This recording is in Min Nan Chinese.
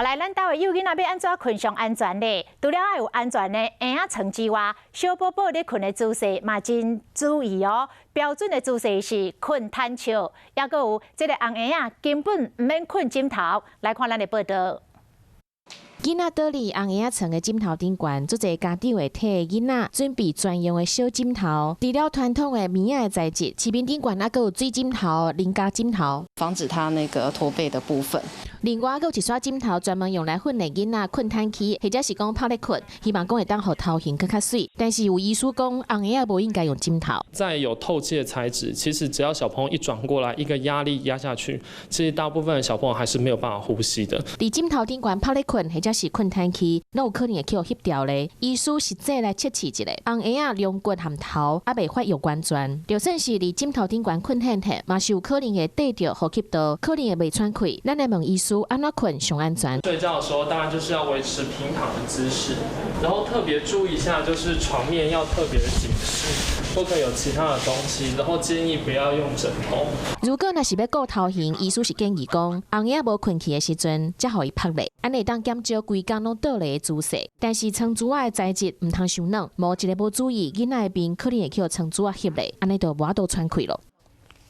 來，咱兜的幼囡仔欲按怎睏上安全咧？除了愛有安全的嬰仔床之外，小寶寶咧睏的姿勢嘛真注意哦。標準的姿勢是睏坦笑，抑閣有這个紅嬰仔根本毋免睏枕頭。來看咱的報道。囡仔倒佇紅嬰仔床的枕頭頂懸，足濟家長會替囡仔準備專用的小枕頭。除了傳統的棉仔的材質，市面頂懸猶閣有水枕頭、人工枕頭，防止他那個駝背的部分。另外，閣有一撮枕頭專門用來訓練囡仔睏坦氣，或者是講趴咧睏，希望講會當予頭型閣較媠。但是有醫師講，紅嬰仔無應該用枕頭。在有透氣的材質，其實只要小朋友一轉過來，一個壓力壓下去，其實大部分的小朋友還是沒有辦法呼吸的。佇枕頭頂懸趴咧睏，或者是睏坦氣，攏有可能會去予翕著咧。醫師實際來測試一下，紅嬰仔龍骨和頭猶未發育完全，就算是佇枕頭頂懸睏坦坦，嘛是有可能會綴著呼吸道，可能會袂喘氣。咱來問醫師，按怎睏上安全？睡覺的時候，當然就是要維持平躺的姿勢，然後特別注意一下，就是床面要特別的緊實，不可以有其他的東西，然後建議不要用枕頭。如果若是欲顧頭型，醫師是建議講，紅嬰仔無睏去的時陣，才予伊趴咧，按呢會當減少規工攏倒立的姿勢。但是床褥仔的材質毋通傷軟，無一个無注意，囡仔的面可能會去予床褥仔翕咧，按呢就無法度喘氣咯。